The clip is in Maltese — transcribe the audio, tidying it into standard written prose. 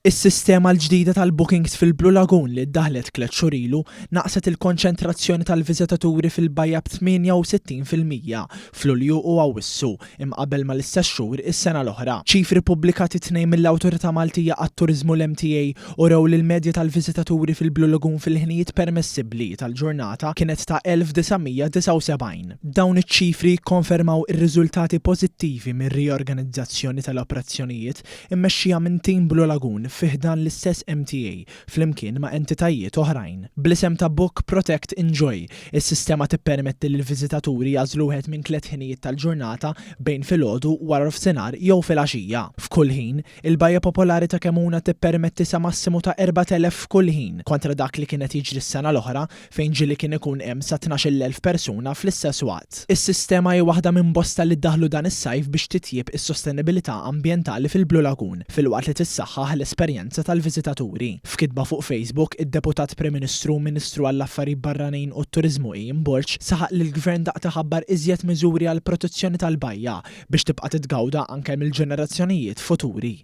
Is-sistema l-ġdida tal-bookings fil-Blue Lagoon li ddaħlet tliet xhur ilu naqset il-konċentrazzjoni tal-viżitaturi fil-bajja b'68% f'Lulju u Awwissu imqabbel mal-istess xhur is-sena l-oħra. Ċifri ppubblikati t-Tnejn mill-Awtorità Maltija għat-Turiżmu l-MTA urew li l-medja tal-viżitaturi fil-Blue Lagoon fil-ħinijiet permessibbli tal-ġurnata kienet ta' 1,979. Dawn iċ-ċifri jikkonfermaw ir-riżultati pożittivi mir-riorganizzazzjoni tal-operazzjonijiet immexxija minn Team Blue Lagoon fi ħdan l-istess MTA flimkien ma' entitajiet oħrajn. Bl-isem ta' Book, Protect, Enjoy, is-sistema tippermetti lill-viżitaturi jagħżlu wieħed minn tliet ħinijiet tal-ġurnata bejn filgħodu, waranofsinhar jew filgħaxija. F'kull ħin, il-bajja popolari ta' Kemmuna tippermetti sa massimu ta' 4,000 f'kull ħin, kontra dak li kien qed jiġri s-sena l-oħra fejn ġieli kien ikun hemm sa 12,000 persuna fl-istess waqt. Is-sistema hi waħda minn bosta li ddaħħlu dan is-sajf biex titjieb is-sostenibilità ambjentali fil-Blue Lagoon filwaqt li tissaħħaħ l-esperjenza tal-viżitaturi. F'kitba fuq Facebook, id-Deputat Prim Ministru u Ministru għall-Affarijiet Barranin u t-Turiżmu Ian Borg saħaq li l-Gvern daqt iħabbar iżjed miżuri għall-protezzjoni tal-bajja biex tibqa' titgawda anke mill-ġenerazzjonijiet futuri.